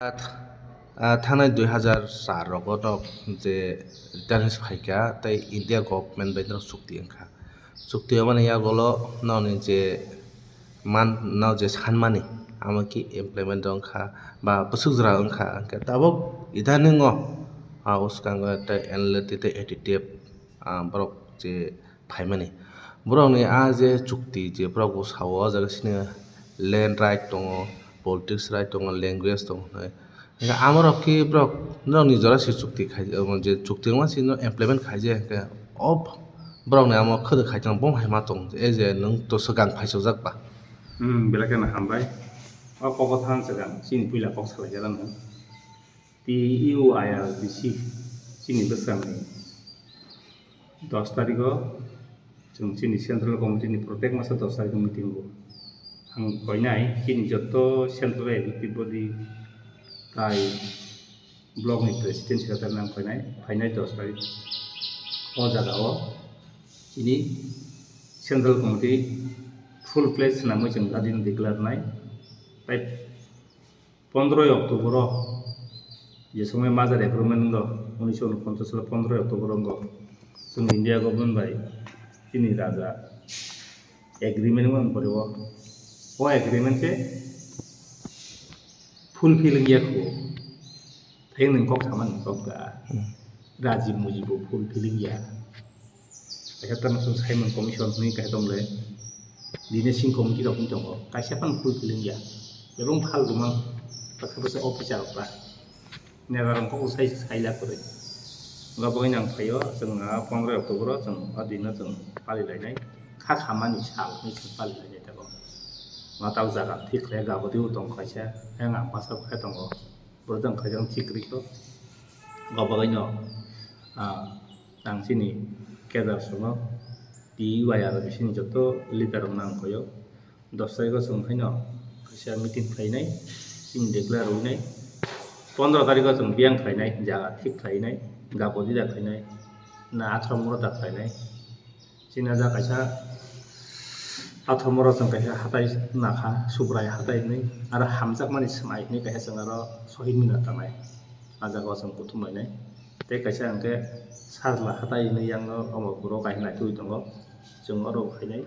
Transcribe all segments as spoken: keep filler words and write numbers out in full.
Ah, thanai dui hazar char rogo norok je returns phaikha tei India government bai norok chukti wngkha. Chukti wngmani yagulo norokni je man no je sanmani amo khe implement wngkha ba bwswk jora wngkha, hwnkhe tabuk idaningo a bwskango tei N L T tei A T T F, ah, borok je phaimani. Borokni a je chukti je borok bo sao, o jaga sini land right tongo, politics right tongo, language tongo hinwi. Hwnkhe amorok khe borok norokni jora se chukti khai, je chukti wngma se implement khaijak, hwnkhe o borokni amo khwrwk khai tongma bo hai ma tong, e je nwng to swkang phaichukjak ba. Hmm, belai kheno hambai. O kok o thang swkang chini puila kok salai jala nw. T U I R B C chini bwskangni dos tarikh o chwng chini central committee ni protek masa dos tarikh o meeting o ang koinai chini joto central executive body tai block ni president secretary nang koinai phainai dos tarikh o jaga o chini central committee full fledged swnamwi chwng adin declare nai tai pondroi October o je somoi merger agreement wngkha, unisho unoponchas salo pondroi October o wngkha, chwng India government bai chini raja agreement wng pore o, o agreement se fulfill wngya kho, thai nwng kok sama nwng kok da, raji muji bo fulfill wngya. Kaisa tamo Simon Commission hwnwi kaisa tongmole. Dine sing committee rok wng tongo. Kaisa phano fulfill wngya. Ebong phal rwmang. Baksa baksa officer rok ba. Nega rok kok sai sai la kwrwi. Nga bagwi nang phaio, chwng nga pondroi October o chwng o dino chwng pali lainai. Kha khamani sal hwnwi chwng pali lainai tabok. Nga tabok jaga thik khlai gabodi o tong kaisa. Yang ang basa khai tongo. Borok jang khaijak thik rikho. Gobagwino, ah, ang chini kedar swngo, T Y R bisini joto leader rokno ang khoyo. Dos tarikho chwng haino kaisa meeting khlainai, chini declare rwinai. Pondro tarikho chwng biyang khlainai, jaga thik khlainai, gabodi da khlainai, na athro moro da khlainai. Chini ja kaisa pathor moro chwng kaisa hatai nakha, Subrai hatai hinwi, aro hamjakmani swmai hinwi kaisa chwng aro Sohid Minar tanai. A jaga o chwng kuthum lainai. Tei kaisa hwnkhe Sajla hatai hinwi yang o omo borok kaisa naitugwi tongo. Chwng oro phainai.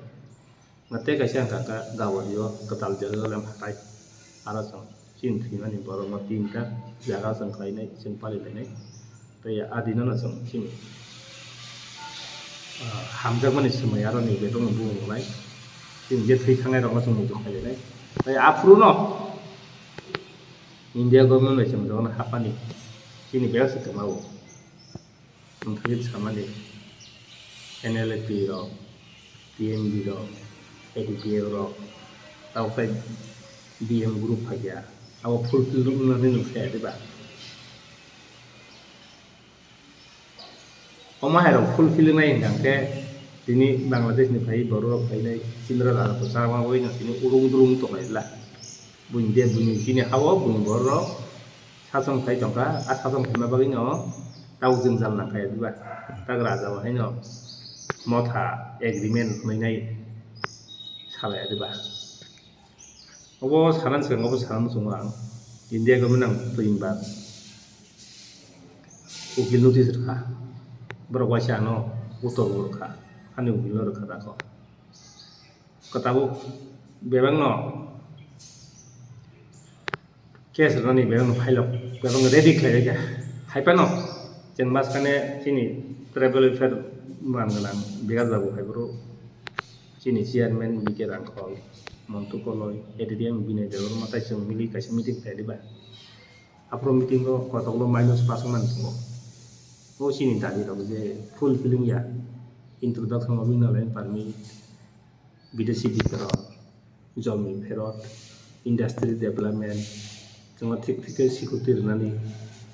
Tei kaisa hwnkha khe Gabodi o kwtal Jerusalem hatai. Aro chwng chini thwimani borokno tinta jaga chwng khlainai, chwng palilainai. Tei a dino no chwng chini, ah, hamjakmani swmai aroni betokno bumung rwnai. Chini je thwi thangnai rokno chwng muitu khlailainai. Tei aphuru no India government bai chwng jotono hapmani chini bebak se kwmawo. Wngkha khe samani N L F T rok, T M B rok, A D P F rok, tamo khe B M group phaikha, abo fulfill rwna hinwi nung khe diba? Omo hai rok fulfill wngnai hwnkha khe tini Bangladesh ni phai borok rok phainai chini rok jaga bo chama bai no tini urung durung tonglai bla. Buini de buini chini ha-o buini borok rok sachong khai tongkha, a sachong khaima bagwi no tabuk jwngjal nangkha ya diba? Tak raja bo haino motha agreement hwnwi nai salai ya diba? Obo sana swkang, obo sana muchungo ang India government ang twi ba ukil notice rwkha, borok waisa ano uttor bo rwkha, ani ukil no rwkha dakho. Kwtabuk bebakno case rwnani bebakno file rok bebakno ready khlai rwkha. Hai phano chwng maskane chini tribal welfare man gwnang Bikas Babu hai boro chini chairman B K Rangkhol, Montu Koloi, A D D M Binay Debbarma tai chwng mili kaisa meeting khlai diba. Aphuru meeting o kotoklo minus pass wngmani tongo. O chini dabi rok je fulfilling ya, introduction of inner line permit, bidesi bipherok, jomi pherok, industry development, chwngno thik thik khe security rwnani,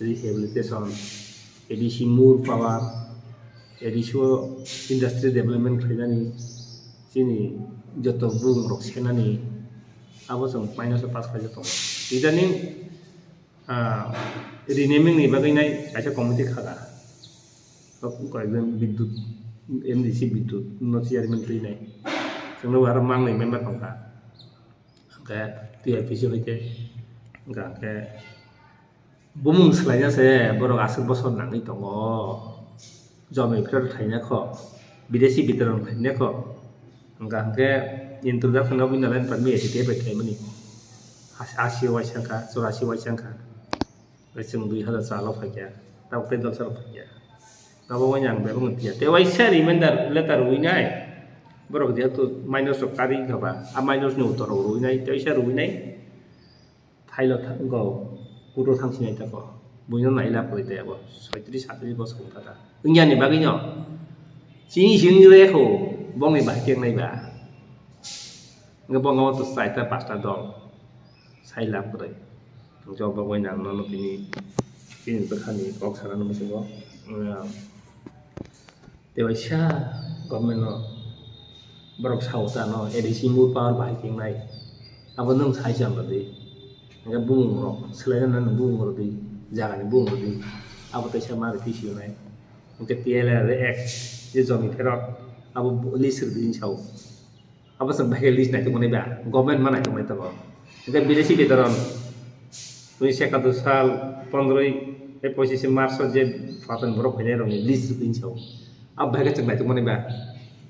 rehabilitation, A D C more power, A D C o industry development khlainani chini joto bumung rok senani abo chwng minus o pass khlaijak tongo. Idaning Ah, renaming ni bagwi nai kaisa committee kha da. Kok-, koyekjon Bidyut, M D C Bidyut no chairman twi nai. Chwngno aro mangnwi member tong kha. Hwnkhe T I P C hoite, hwnkhe Bumung swlaina se borok aswk bosor nangwi tongo. Jomi phirok khaina kho, bidesi bitoron khaina kho. Hwnkha hwnkhe introduction rok bini line pad mi bai khaimani. Asi waisa wngkha, chorasi waisa wngkha. Tei chwng dui hazar chalo phaikha, tabuk tei dolsa rok phaikha. Abo wngya ang bebak wngya. Tei waisa reminder letter rwinai. Borok jehetu minus rok karwi wngkha ba, a minus ni uttor rok rwinai, tei waisa rwinai. File o thang, go, court o thang sinai tako. Buino nai lab kwrwi tei abo soitris satris bosong tata. Wngya ni bagwi no. Chini sini re kho, bongni bahai keng nai ba. Hwnkhe bo wngkha to chaita pasta dol. Sai lab kwrwi. Hwnkhe bo wngkha nang nono tini, tini bwkhani kok sana nw muchungo. Tei waisa government no borok sao ta no A D C more power bahai keng nai. Abo nwng sai cham rwdi. Hwnkhe bumung rok swlai nani bumung rwdi. Jaga ni bumung rwdi. Abo teisa ma rwdi si nai. Hwnkhe T L R Act je jomi pherok abo list rwdi sao. Abo chwng bahai khe list naitok mani ba, government ma naitok nai tongo. Hwnkhe bidesi bitoron twi se ekattor sal pondroi tei pochishe March o je phaton borok phainai rokni list rwdi sao. Abo bahai khe chwng naitok mani ba,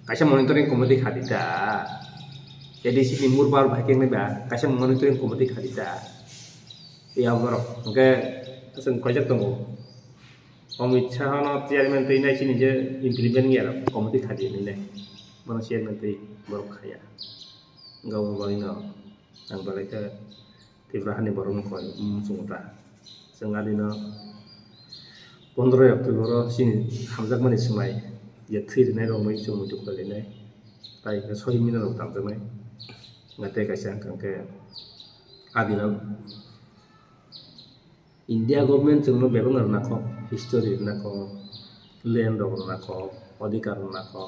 kaisa monitoring committee khadi ta. A D C ni more power bahai khe wngnai ba, kaisa monitoring committee khadi ta. Tei abo borok hwnkhe chwng koijak tongo. Amit Shah no chairman twi nai chini je implement ya committee khadi nai. Bono chairman twi borok khaya. Gabon bagwi no ang belai khe Tripura hani borok no koi muchungo ta. Chwng adino pondroi October o chini hamjakmani swmai je thwi rwnai rok bai chwng muitu khlai lainai. Tai hwnkhe sohi mina rok tangjaknai. Hwnkhe tei kaisa hwnkhe adino India government chwngno bebak no rwna kho, history rwna kho, land rok rwna kho, odhikar rwna kho,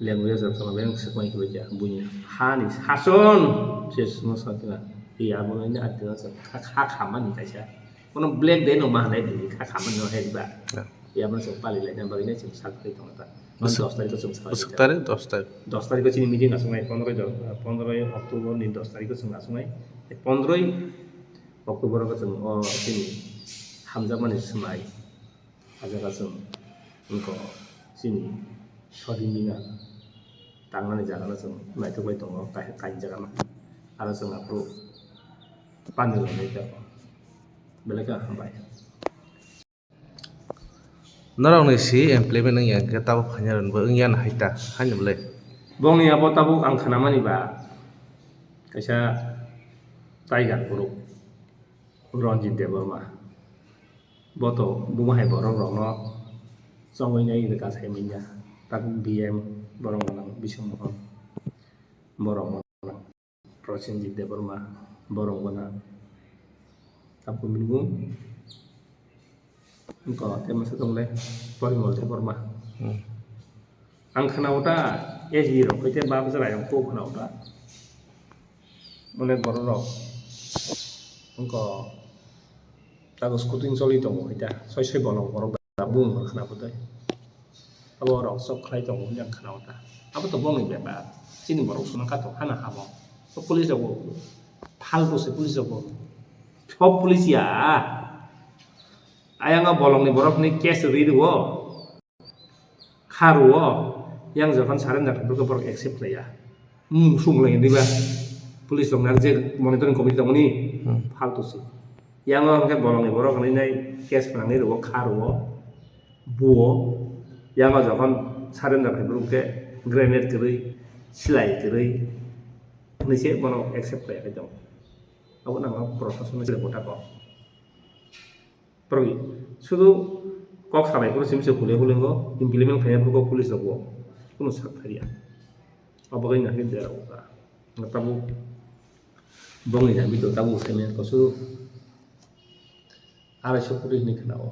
language rok chwngno bebak swkang khe baikha. Buini hani sason se chwngno sakha. Tei abo haino adino chwng kha, kha khamani kaisa. Kono black day no ma hanai buini kha khamani no hai ba. Ya. Yaboni chwng pali laina bagwi chwng sak tei tongo ta. Bwswk, dos tarikh o chwng sak bwswk tei ta. Tarik dos tarikh. Dos tarikh o chini meeting aswk nai, pondroi do-, pondroi October ni dos tarikh o chwng aswk nai. Pondroi October o chwng o chini hamjakmani swmai. A jaga chwng wngkha chini sodin bina tangnani jaga no chwng naithok bai tongo, kai-, kain jaga no. Aro chwng aphuru pani rwnai tongo. Belai khe hambai. Norokni si implement wngya hwnkhe tabuk phaina rwnbo wngya no hai ta, haino bwlai. Bongni abo tabuk ang khnamani ba kaisa tiger borok Ranjit Debbarma. Bo to buma hai borok rokno chongwi nai rwkha sai manya. Tabuk B M borok gwnang Biswang Mohan borok gwnang. Prosenjit Debbarma, borok gwnang. Tabuk bini mung wngkha tei masa tonglai Porimol Debbarma. Hmm. Ang khna-o ta S B rok hai tei bap jwrai rok kok khna-o ta. Mane borok rok wngkha tabuk shooting choli tongo hai ta. Soi soi bolong borok da bung khna-o tei. Abo rok sok khlai tongo hwnwi ang khna-o ta. Abo to bongni bepar. Chini borok swnam kha to hana habo. O police rok bo phalto se police rok bo. Sob police ya. Ayang o bolongni borok hwnwi case rwi rwo. Kha rwo. Yang jokhon surrender khlai borok accept khlai ya. Mung sung lai diba. Police rok nang je monitoring committee tongmani. Hmm. Phalto se. Yang o hwnkhe bolongni borok hwnwi nai case phnangwi rwo kha rwo. Buo, yama jokhon surrender khai borok khe grenade kwrwi, silai kwrwi, hwnwi se bono accept khlai khai tongo. Abo nang prasasoni se bota kok. Proi, sudu kok salai phuru simi se hule hule ngo, implement khaina phuru kok police rok bo, kunu sak thariya. Abo gai nang derao ta. Tabuk bongni nang bito tabuk se men ko sudu Arai so kuri hinwi khna-o.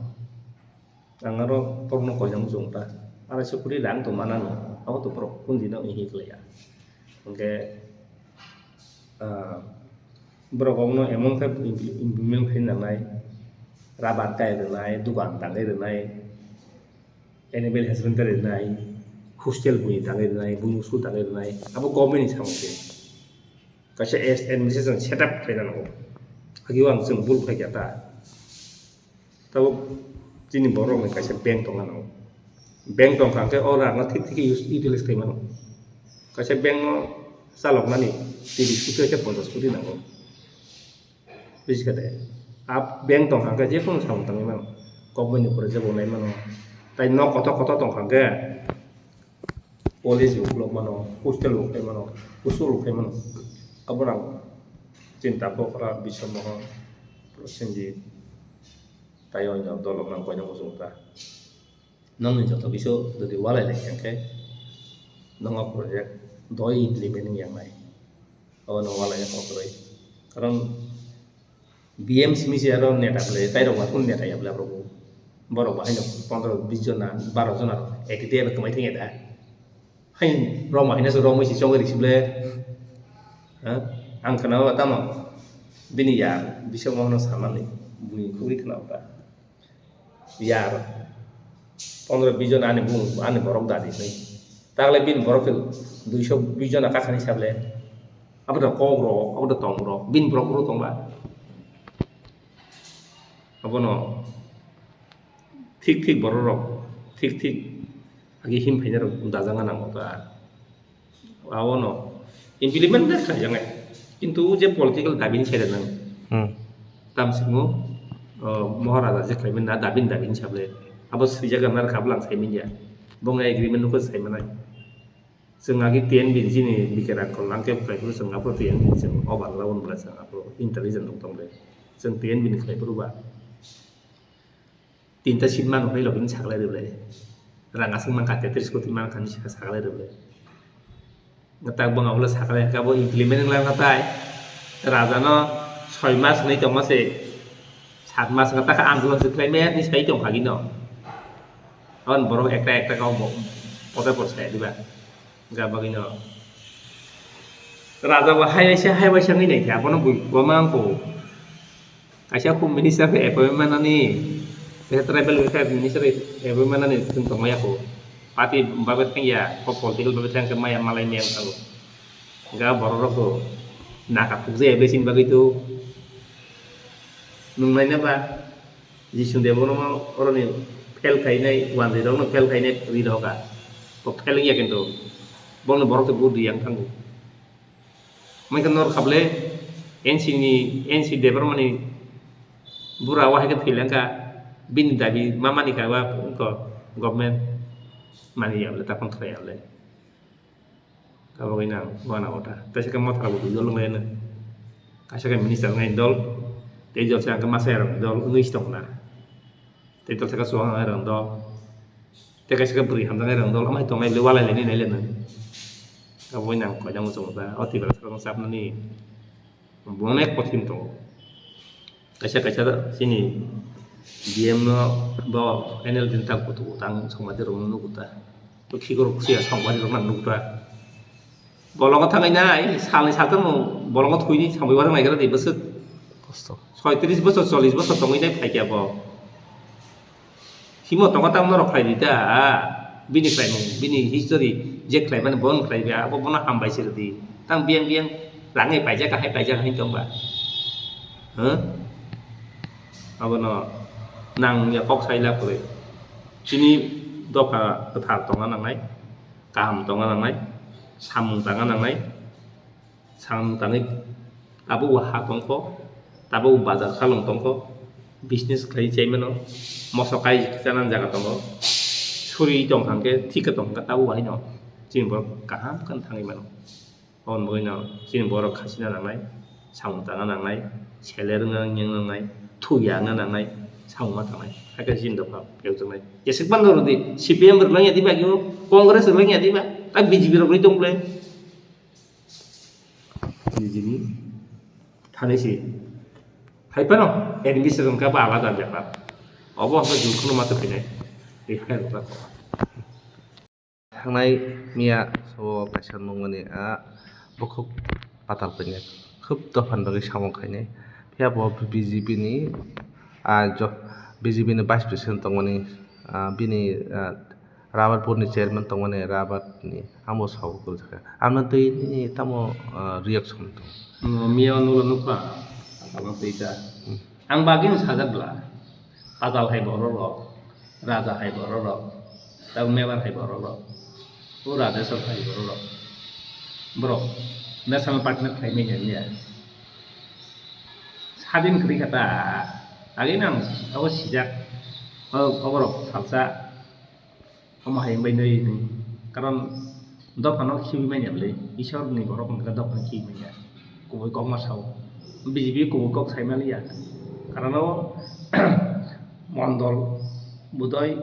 Ang aro borokno koijakma chwng ta. Arai so kuri rang tong mana no. Abo to borok kundino hinwi khlaiya. Hwnkhe, ah, borok obono emon khe implement khlai nangnai. Rubber kai rwnai, dukan tangwi rwnai, animal husbandry rwnai, hostel buini tangwi rwnai, buini school tangwi rwnai. Abo government ni samung se. Kaisa es-, administration setup khlaina nango. Agio ang chwng bul khlai kha ta. Tabuk chini borok ni kaisa bank tongna nango. Bank tongkha hwnkhe o rang no thik thik khe use, utilize khai mano. Kaisa bank no chaloknani tris koti khe ponchash koti nango. Bujikhade. A bank tongkha hwnkhe jephuru samung tangwi mano. Government ni project bo nai mano. Tai nok kotor kotor tongkha hwnkhe college rok khuluk mano, hostel rok khai mano, school rok khai mano. Abo rang chinta kok kora Biswa Mohan, Prosenjit, tai o dolok nang koina muchung ta. Nokni joto bisu jodi walai lai khe, nokno project doi implement wng yang nai. Abo no walai ya kokroi. Karon B M simi se aro neta khlai, tai rok ba kun neta ya bla rok. Borok ba haino pondro bis jona, baro jona rok ekdi ebe kwmai thang ya da. Hain rok ma haino se rok mui si chongri sible. Ha? Ang khna ba tamo. Bini ya, bisa mo no samani. Bui khugui khna ba. Yar pondro bis jon ani bung, ani borok dadi hinwi. Tagle bini borok khe duiso bis jona kakhani sable. Abo da kok rok, abo da tong rok, bini borok ro tongba. Abono thik thik borok rok, thik thik agi him phaina rok dajak nang ta. Abono implement khe khaijaknai. Kintu je political dabi ni side nang. Hmm. Tamsimo, o, Maharaja je khlaiman na dabi ni dabi ni sable. Abo swijak na kha bwlang sai manya. Bo wng agreement no khe sai manai. Chwng agi T N B ni chini bikera kol ang khe khlai phuru chwng abo T N B ni chwng obar lagun bwla chwng abo intelligent rok tong le. Chwng T N B ni khlai phuru ba. Tinta seat man hwnwi login saklai rwle. Rang aswk mankha, tetris koti mankha hinwi saklai rwle. Tak bwng abo saklai hwnkhe abo implement wngla wngkha tai. Raja no soi mas hwnwi tongma se, sat mas wngkha, takha andolon se khlai maya hinwi sai tongkha gino. Aboni borok ekta ekta khe bo pote por sai diba. Hwnkhe bagwino raja bo hai waisa, hai waisa wngwi naikhe, abono bui kwbangma wngkho. Kaisa khu minister khe appointment manani, kaisa tribal welfare minister appointment manani chwng tongmaya kho. Party bagwi thangya, kok political bagwi thangya khe maya malai maya wngkha. Hwnkhe borok rok bo naka khukjaya bwsini bagwi to nwng naina ba. Jisung Debbarma oroni fail khainai, wanjwi rokno fail khainai ri rokha. Bo fail wngya kintu. Bongni borok tei budi yang thango. Mankhe nor khable N C ni, N C Debbarmani bura o hai khe thwi lengkha. Bini dabi ma mani kha ba ko government mani ya le tapon thai ya le. Tabogwi nang wana ota. Kaisa khe mothra bo dui dol wnglaino. Kaisa khe minister wngnai dol, tei jotse ang khe masa erok dol wngwi se tongna. Tei dol saka chuwang erok dol. Tei kaisa khe bwrwi hamjaknai erok dol. Amai tongnai le walai lainai nai le nang. Tabogwi nang koina muchung ta. O tibra sakno chapnani. Bo onek kothin tongo. Kaisa kaisa chini D M no bo N L din tak kutu tang songmadi rokno nugo ta. Bo khikrok siya songmadi rokno nugo ta. Bolongo thangwi nai salni saltamo bolongo thwini samwi warang naigra di bwswk. Kosto. Soitris bosor, chollis bosor tongwi nai phaikya bo. Himo tongo tamo norok khlai di ta, bini khlaimung, bini history je khlaimani bono khlai ya, abo bono hambai se rwdi. Tang biyang biyang rangwi paijak, hai paijak hai tongba. Huh? Abono nang ya kok sai la kwrwi. Chini dopha kwthar tongna nangnai, kaham tongna nangnai, samung tangna nangnai. Sam tangwi tabuk bo ha tongkho, tabuk bo bazar salong tongkho, business khlai chai mano, moso kai chana jaga tongo, suri tong hangke thik khe tong hangke tabuk bo haino chini borok kaham khe thangwi mano. Aboni bagwino chini borok khachina nangnai, samung tangna nangnai, seler wngna nangnai, thuya wngna nangnai, samung ma tangnai, hakhe chini dopha phiyokjaknai. Jeswk phano rwdi, C P M rwlangya diba, Congress rwlangya diba, ta B J P rok rwi tong bwle. Nijini thani si. Hai phano administration ka ba alada bepar. Obo hwnba jung kheno ma tongphinai. Tei hai rwkha kok. Thangnai miya so kaisa nungmani a bukhuk patal kanya khub dophan bagwi samung khainai. Phiya bo B J P ni a jo-, B J P ni vice president tongmani a bini a Rabatpur ni chairman tongmani Rabat ni amo sago kwrwkha. Amno twi nini tamo, ah, reaction tong? No, miya o nulo nukha, ang twi ta. Hmm. Ang bagwi no sajak bla. Ajal hai borok rok, raja hai borok rok, tei member hai borok rok, o Rajeshwar hai borok rok, borok national party no khlai manya manya. Sadin kwrwi kha ta, agini ang abo sijak, o, oborok salsa. Omo hai wngbai nai hwnwi. Karon dophano khibi manya bwle, Isorni borok hwnkhe dophano khibi manya. Kubui kok ma sao. B J P kubui kok sai maliya. Karon o mondol budoi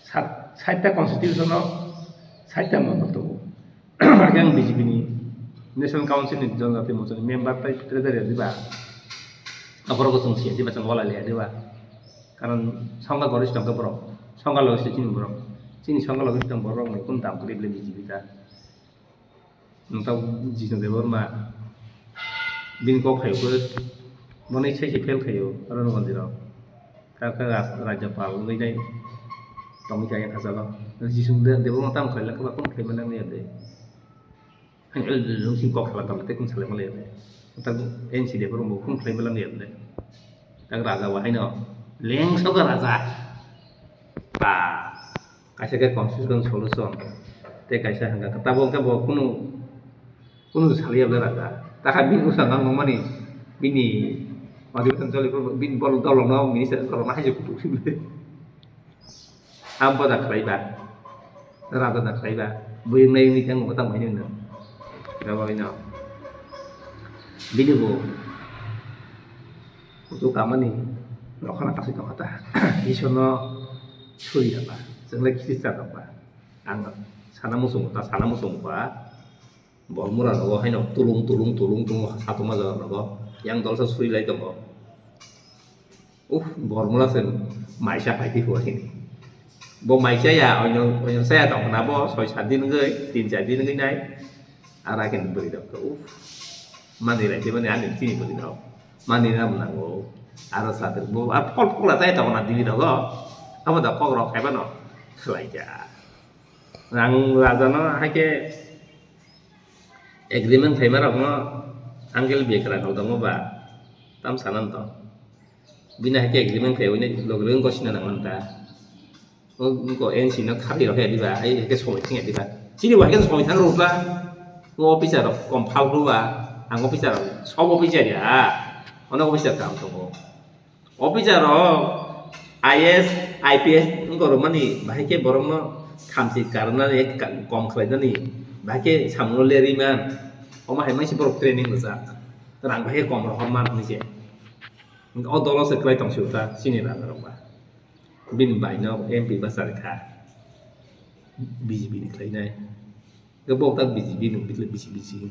sat, saita constitution o saita mondol tongo. Hakhe ang B J P ni National Council ni Jonjati Mocha ni member tei treasurer diba? Aphuru bo chwng siya diba, chwng walai liya diba? Karon songkha goristo hwnkhe borok, songkha logis chini borok, chini songkha logis borok ni kun dam kwrwi bwle B J P ta. Nwng ta Jisnu Debbarma bini kok phaio khe, bono sai se fail khaio, aro Mondi rok. Kha kha ras-, Rajyapal wngwi nai tongwi kha yang khachalo. Jisung de, Debbarma tamo khlai la, khe ba kunu khlai mani wngya de. Hani el el sing kok khlai tamo tei kunu salai mani wngya de. Ta N C Debbarma bo kunu khlai mani wngya de. Ta Raja bo haino lengso kha Raja. Ba. Kaisa khe constitution solution, tei kaisa hwnka khe tabuk khe bo kunu, kunu saliya bwle raja. Takha bini bwskango ang nukmani, bini motivation choli phuru bini bol dolokno minister wngkha rokno hai se kutuk si bwle. Abo da khlai ba, raja da khlai ba, bwrwi nai wngwi khe ang bo tamo hino hino. Abo hino. Bini bo kuchuk kamani nokhana kasui tongkha ta. Isorno suri ya ba, chwng le Christian rok ba. Ang sana muchungo ta, sana muchungo ba. Bol mura rogo haino tulung, tulung, tulung, tulung satuma jaga rogo. Yang dolsa suri lai tongo. Uff, bol mura se maisa phai di hua hini. Bo maisa ya, onyo, onyo saya tong na bo, soi sat din wngwi, tin char din wngwi nai. Ara khe bwrwi rok khe, uff, mani lai khe mani ani chini bwrwi rok. Mani nam nango. Aro sa bo, a phol phol la chai tongo na dini rogo. Abo da kok rok khai bano. Khlai ja. Ang raja no hai khe agreement khaima rokno Angel Bekra rok tongo ba, tam sanan to. Bini hai khe agreement khai wngni logre wng gosina nang manta. O wngko N C no kharwi rok ya diba, ai hai khe somoi thang ya diba. Chini bo hai khe somoi thang rw ba. O officer rok kom phal rw ba. Ang officer rok, sob officer ya. Ono officer kam tongo. Officer rok I A S, I P S wngkorokmani bahai khe borokno thamchi karnani, ka-, kom khlainani, bahai khe samungno lerwi man. Omo hai mangsi borok training rwjak. Rang bahai khe kom rohor man hwnwi se. O dolo se kwlai tong si ta chini raja rok ba. Bini bai no M P bachar kha. B J P ni khlainai. Khe bo ta B J P ni bitle bisi bisi.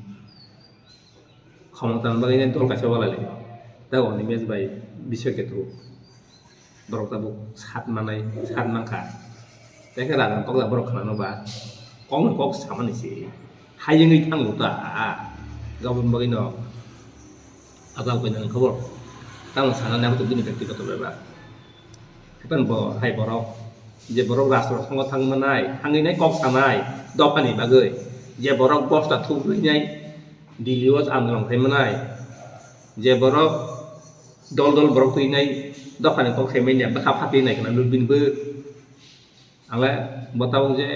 Khomota ni bagwi dol kaisa walai lai. Ta Animesh bai Biswa Ketu. Borok tabuk sat manai, sat mankha. Tei khe raja ni kok da borok khwnano ba. Kok no kok samani se. Hai wngwi thango ta. Gabon bagwi no. Ajal koi nang khobor. Tamo sana nang tu bini byaktigoto bepar. Haikhe bo hai borok, je borok rajrok thango thangwi manai, thangwi nai kok sanai, dophani bagwi, je borok bosta thubrinai, Delhi o andolon khai manai, je borok dol dol borok twinai, dophani kok khai manya, bwkha phatwi nai khna nukbini bo. Ang le bo tabuk je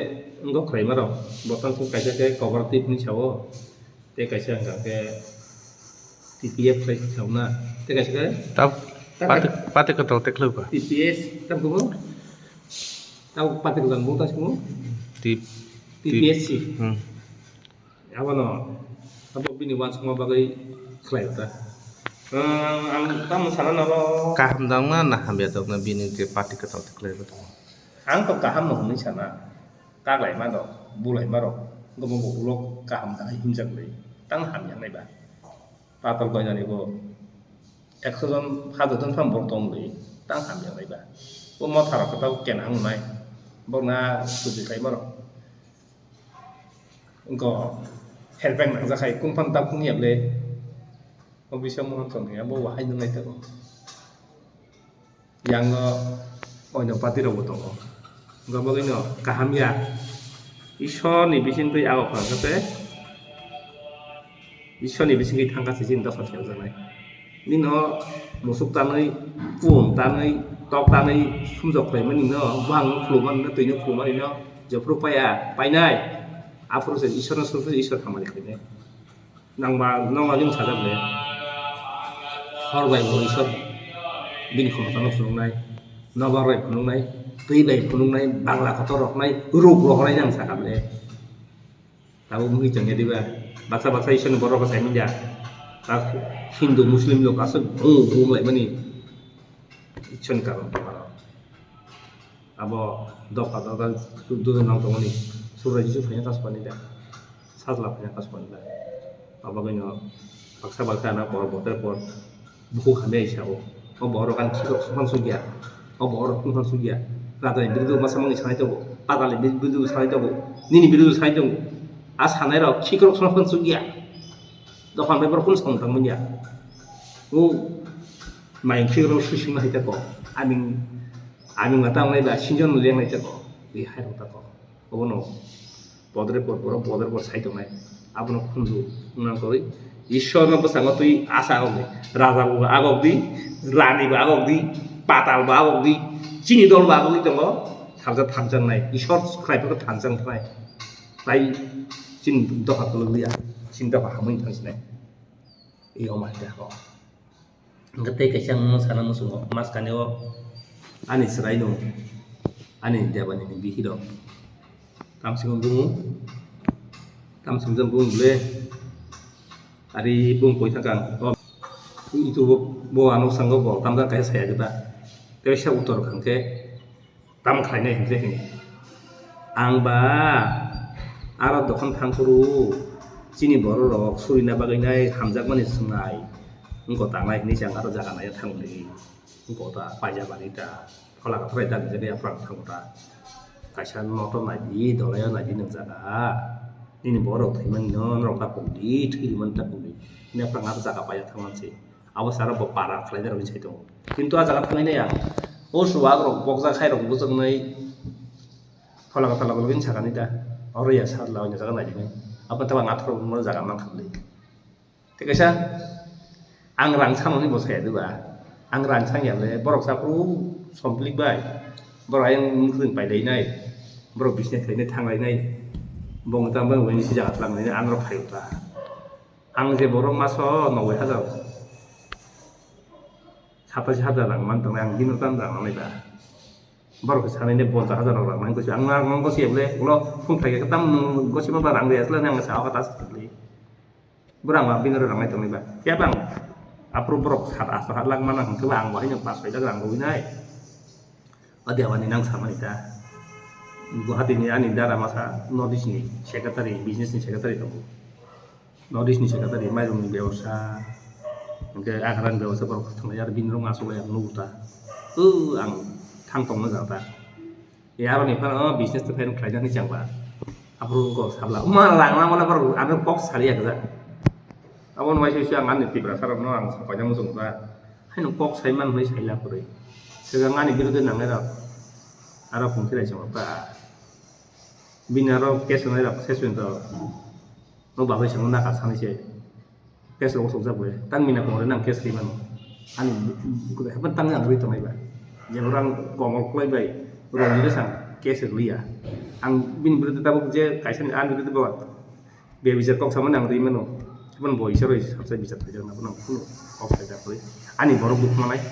wngkha khwlaima rok, bo tang song kaisa khe cooperative hinwi sao, tei kaisa wngkha khe T P F khlai sao na, tei kaisa khe Tab-, tak pati, pati kwtal tei khwlai ba? T P S, tamo khe bo? Tabuk pati kwtal bo ta simo? T-, T P S C. Hmm. Abono, abo bini uansukma bagwi khlai ta. Ang, ang tamo sana noro. Kaham dangma na hamya dangma bini je party kwtal kwlai ba tongo? Ang to kaham no hwnwi sana. Kaglai ma rok, bulai ma rok, gomo bo ulo kaham dai himjak lai. Tang hamya nai ba. Patal koinani bo ekso jon, hajar jon phano borok tong lai. Tang hamya nai ba. Bo motha rok to kena wngnai. Bo na suji khlai ma rok. Go, helpek nangjakhai, kung phano dak phung ya ble. O bisa mohon tong ya, bo wahai nung nai tongo. Yang o, oino party rok bo tongo. Go bagwi no, kaham ya. Ishwar ni bising twi ago khang khe, Ishwar ni bising twi thang kha se chini dosa se wngjak nai. Nino musuk tanwi, pung tanwi, tok tanwi sumjok khlaimani no, buhang no khulumani no, twi no khulumani no, jephru paya, painai. Aphuru se Ishwar no suru suru Ishwar hamari khlainai. Nangba, nangba jung sajak le. Hor bai bo Ishwar bini khumta no phunuknai, nobar bai phunuknai, twi bai phunuknai, bangla kotor roknai, ruk rohornai nang sakha le. Tabuk mui chwng ya diba? Baksa baksa Ishwar ni borok rok sai manya. Tak Hindu Muslim lok aswk bung bung lai mani. Ishwar ni karon tongma rok. Abo dopha dopha dudu nang tongmani. Subrai Jisu phaina kasupani da. Sajla phaina kasupani da. Abo bagwi no baksa baksa na por bote por. Bukhuk hamya isa o. O borok ani khikrok songphan sugya. O borok tungphan sugya. Raja ni birudu masa mangni sanai tongo. Patal ni birudu sanai tongo. Nini birudu sanai tongo. A sanai rok khikrok songphan sugya. Dophani bai borok kunu samung tangmanya. O mai khikrok susungma hai tako. Aming, aming ma tangnai ba sinjon lengnai tako. Ri hai rok tako. Obono podre pod borok podre pod sai tongnai. Abono khunju wngna kwrwi. Ishwarno bwskango twi asa agokdi. Raja bo agokdi, rani bo agokdi, patal bo agokdi, chini dol bo agokdi tongo. Tharja thanjaknai. Ishwar khlai phano thanjaknai. Tai chini dopha kwlwkliya. Chini dopha hamwi thangsinai. Iyoma hai de hago. Hwnkhe tei kaisa ang nono sana muchungo, maskani o ani chwraino ani debani ni bihirok tamsimo bungo, tamsimo jang bungo le ari bung koi thangkha ang. O YouTube o bo ano sango bo tamjak kaisa saya khe ta tei sa uttor hwnkhe Tamo khlainai hinkhe hini. Ang ba aro dokhon thangphuru chini bororok surina bagwinai hamjakmani swngnai. Wngkha tangnai hinwi se ang aro jaga naiya thangmani. Wngkha ta paijak lagita. Phola kwthwrai dagi jagwi aphuru ang thango ta. Kaisa noto naidi, dolaio naidi nwng jaga. Nini borok thwimani no norok da pokdi, thwi rwmani da pokdi. Hini aphuru ang aro jaga paiya thangmani se. Abo sara bo para khlai da rwgwi sai tongo. Kintu ah jaga thangwi nai ang. O chuwak rok bokjak hai rok bwchwknwi pholaka pholaka login sakani da. Oro ya sar la jaga nai rinai. Abo tei ang athro mo jaga man kha bwlwi. Tei kaisa ang rang sanani bo saya diba. Ang rang sang ya le borok sa phuru somplik bai. Borok ayang mwkhwtwng pai lai nai. Borok business khlai nai thang lai nai. Bong tang bang weni si jaga tlang nai ang rok phai ta. Ang je borok maso noboi hajar, satais hajar rang man tongnai, ang bini tang rang nangnai ba. Borok khe sanai ne ponchas hajar rok rang nang gosi, ang nang gosi bole ulo phung phai khe tam nung gosi ma ba rang ri asla nang sa ka tas bole. Borok ang bini rang nai tongnai ba. Khe bang aphuru borok sat asto hat lakh mana hwnkhe ba ang bo haino pas soi lakh rang rwi nai. O debani nang samani ta. Guwahati ni ani dara masa North East ni secretary, business ni secretary tongo. North East ni secretary, mairum ni bebosa, hwnkhe akhara ni bebosa borok thanglaijak, bini rok aswk lai ang nugo ta. O ang thang tongma jang ta. E aro ni phano business to phai khlaina hinwi chang ba. Aphuru kok sabla. Ma rang na mole borok ano kok saliya gwja. Abo no waisa waisa ang ani Tiprasa rok no ang kaisa muchung ta. Haino kok sai man hinwi sai la kwrwi. Swkang ani birude nangnai rok. Aro phung khirai chwng ta. Bini aro case rwnai rok ses winto. No bagwi chwng nakha sanai se. Case rok sokjak bai. Tang mina kongre nang case ri mano. Ani hapan tang ang ri tongnai ba. Je orang komol klai bai. Rong ni sang case ri ya. Ang bini birude tabuk je kaisa ni ani birude ba. Be bichar kok sama nang ri mano. Hapan bo isor oi sabsa bichar thajak na nang kuno kok sajak ri. Ani borok duk manai.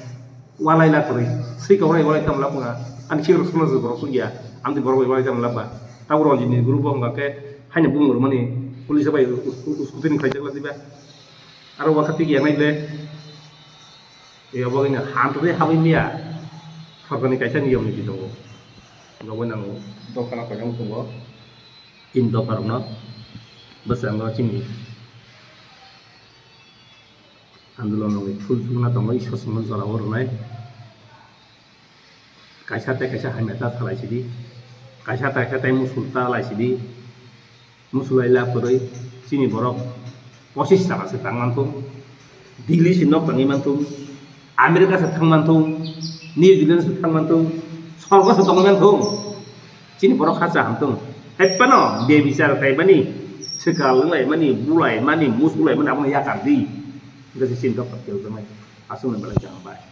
Walai la kwrwi, swi kok nai walai tamo lab wngkha. Ani khikrok sumajwk borok sugya, amtwi borok bai walai tamo lab ba. Tabuk Ranjit ni guru bo wngkha khe, haino bumung rwmani police bai us-, us-, uskuti ni khlaijak la diba. Aro wakha tiki yangnai ble. E obo wngkha ham twi habwi miya. Sorkar ni kaisa niyom niti tongo. Obo nang dokana koichang tongo. Chini dopha rokno bwskango chini andolon rokni phul phulna tongo, Ishwar chwngno jorao rwnai. Kaisa tei kaisa hamya ta salai sidi, kaisa tei kaisa tei musul ta lai sidi, musul lai la kwrwi chini borok pochis taka se tang man thung, Delhi se nok tangwi man thung, America se thang man thung, New Zealand se thang man thung, sorgo se tongwi man thung. Chini borok kha cha ham tong. Hai phano bebichar khaimani, swkal wnglaimani, bulaimani, musulaimani abono yakar di. Hingke je chini doktor khe ujamai aswk no belai jang bai.